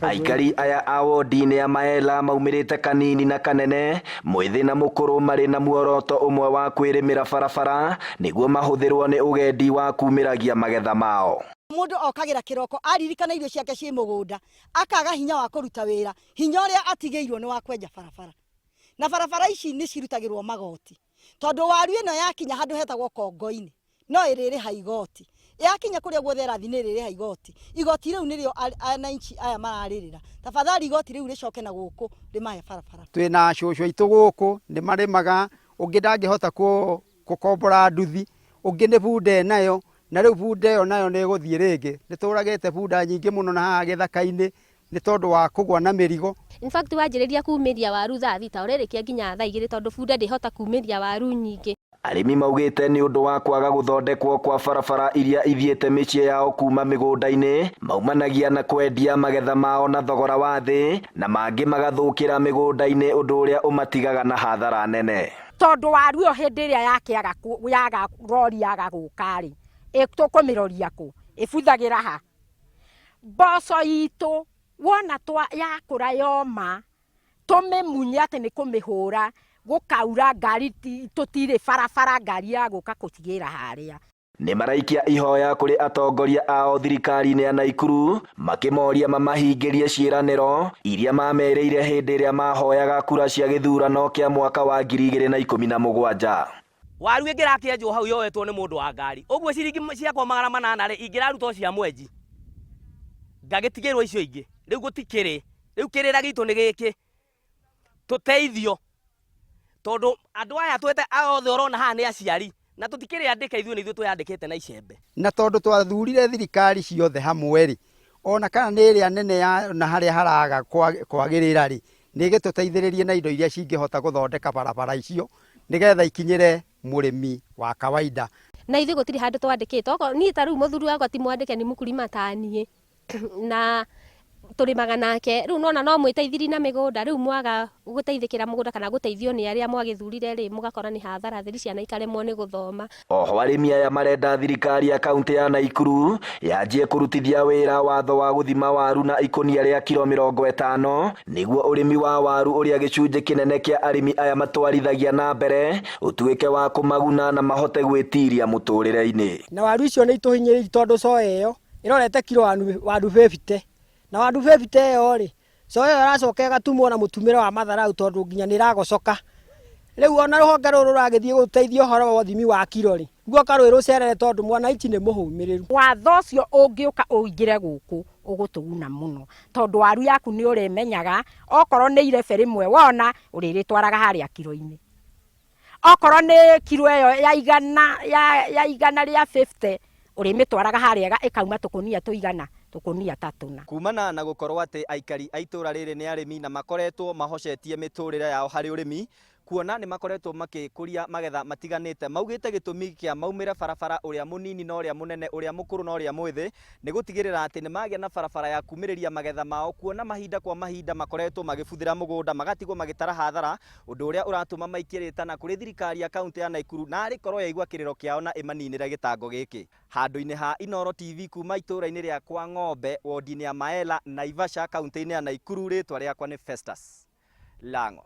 Aikari aya a wodi-inĩ ya Maela maumĩrĩte kanini na kanene, mwĩthĩ na mũkũrũ, marĩ na muoroto ũmwe wa kwĩrĩmĩra barabara nĩguo mahũthĩrwo nĩ ũgendi wa kumĩragia magetha mao. Mũndũ okagĩra kĩroko aririkana irio ciake ciĩ mũgũnda, akaga hinya wa kũruta wĩra. Hinya ũrĩa atigĩirwo nĩ wa kwenja barabara, na barabara ici nĩ cirutagĩrwo magoti, tondũ waru ĩno yakinya handũ hetagwo Kongo-inĩ no ĩrĩrĩha igoti, yakinya kũrĩa guothe ĩrathiĩ nĩ ĩrĩrĩha igoti. Igoti rĩu nĩrĩo ananchi aya mararĩrĩra. Tafadhali, igoti rĩu rĩcoke na gũkũ rĩmahe barabara. Twĩna cũcũ aitũ gũkũ nĩ marĩmaga, ũngĩ ndangĩhota kũkombora nduthi, ũngĩ nĩ bunda enayo, na rĩu bunda ĩyo nayo nĩ ĩgũthiĩ rĩngĩ. Nĩ tũragĩte bunda nyingĩ mũno na haha gĩthaka-inĩ nĩ tondũ wa kũgwa na mĩrigo. In fact, wanjĩrĩria kumĩria waru thaa 6, ũrĩrĩkia nginya thaa 2, tondũ bunda ndĩhota kumĩria waru nyingĩ. Arĩmi maugĩte nĩ ũndũ wa kwaga gũthondekwo kwa barabara iria ithiĩte mĩciĩ yao kuma mĩgũnda-inĩ, maumanagia na kwendia magetha mao na thogora wa thĩ, na mangĩ magathũkĩra mĩgũnda-inĩ, ũndũ ũrĩa ũmatigaga na hathara nene. Tondũ waru ĩyo hĩndĩ ĩrĩa yakĩaga yaga rori yaga gũka rĩ, tũkũmĩroria kũ? Ĩbuthagĩra ha? Mboco itũ wona yakũra yoma, tũmĩmunye atĩ nĩ kũmĩhũra, gũkaura, ngari tũtirĩ barabara, ngari ya gũka kũcigĩra harĩa. Nĩ maraikia ihoya kũrĩ atongoria ao thirikari-inĩ ya Naikuru, makĩmoria mamahingĩrie ciĩranĩro iria mamerĩire hĩndĩ ĩrĩa mahoyaga kura cia gĩthurano kĩa mwaka wa 2017. Waru ĩngĩrakĩenjwo hau yoetwo nĩ mũndũ wa ngari ũguo, ciringi ciakwa 800 rĩ, ingĩraruta o cia mwenji, ngagĩtigĩrwo icio ingĩ. Rĩu gũtikĩrĩ. Rĩu kĩrĩra gitũ nĩ gĩkĩ, tũteithio, tondũ andũ aya twete aya othe ũrona haha nĩ aciari na tũtikĩrĩ andĩke, ithuĩ nĩ ithuĩ twĩyandĩkĩte na icembe. Na tondũ twathurire thirikari ciothe hamwe rĩ, ona kana nĩ ĩrĩa nene ya na harĩa haraga kwagĩrĩra rĩ, nĩ ĩgĩtũteithĩrĩrie na indo iria cingĩhota gũthondeka barabara icio nĩgetha ikinyĩre mũrĩmi wa kawaida. Na ithuĩ gũtirĩ handũ twandĩkĩtwo. Okorwo niĩ ta rĩu mũthuri wakwa ti mwandĩke, nĩ mũkulima ta niĩ, na tũrĩmaga nake. Rĩu nona no mwĩteithirie na mĩgũnda. Rĩu mwaga gũteithĩkĩra mũgũnda kana gũteithio nĩ arĩa mwagĩthurire rĩ, mũgakora nĩ hathara theri, ciana ikaremwo nĩ gũthoma. Oho arĩmi aya marenda thirikari ya kaunti ya Naikuru yanjie kũrutithia wĩra watho wa gũthima waru na ikũnia rĩa kiro 50, nĩguo ũrĩmi wa waru, ũrĩa gĩcunjĩ kĩnene kĩa arĩmi aya matwarithagia na mbere, ũtuĩke wa kũmaguna na mahote gwĩtiria mũtũrĩre-inĩ. Na waru icio nĩ itũhinyĩrĩirie, tondũ soya ĩyo ĩrorete kiro 150, na 150 ĩyo rĩ, soya ĩyo ĩracoka ĩgatumwo na mũtumĩre wa matharau, tondũ nginya nĩ ĩragocoka. Rĩu ona rũhonge rũrũ rũragĩthiĩ gũteithia ũhoro wa ũthimi wa kiro rĩ, guoka rwĩ rũcerere, tondũ mwananchi nĩ mũhũmĩrĩru. Watho ũcio ũngĩũka ũingĩre gũkũ, ũgũtũguna mũno, tondũ waru yaku nĩ ũrĩmenyaga okorwo nĩ irebe rĩmwe wona, ũrĩrĩtwaraga harĩa kiro-inĩ. Okorwo nĩ kiro ĩyo ya igana ya igana rĩa 50, ũrĩmĩtwaraga harĩa ĩkauma tũkũnia tũigana tũkũnia ta tũna. Kumana na gũkorwo atĩ aikari a itũra rĩrĩ nĩ arĩmi na makoretwo mahocetie mĩtũrĩre yao harĩ ũrĩmi, kuona nĩ makoretwo makĩkũria magetha matiganĩte, maugĩte gĩtũmi kĩa maumĩre barabara, ũrĩa mũnini na ũrĩa mũnene, ũrĩa mũkũrũ na ũrĩa mwĩthĩ, nĩ gũtigĩrĩra atĩ nĩ magĩa na barabara ya kumĩrĩria magetha mao, kuona mahinda kwa mahinda makoretwo magĩbuthĩra mũgũnda, magatigwo magĩtara hathara, ũndũ ũrĩa ũratũma maikie rĩtana kũrĩ thirikari ya kaunti ya Naikuru na arĩ korwo yaigua kĩrĩro kĩao na ĩmaninĩre gĩtango gĩkĩ. Handũ-inĩ ha Inooro TV, kuma itũũra-inĩ rĩa Kwa Ng'ombe, wodi-inĩ ya Maela, Naivasha, kaunti-inĩ ya Naikuru, rĩtwa rĩakwa nĩ Festus Lango.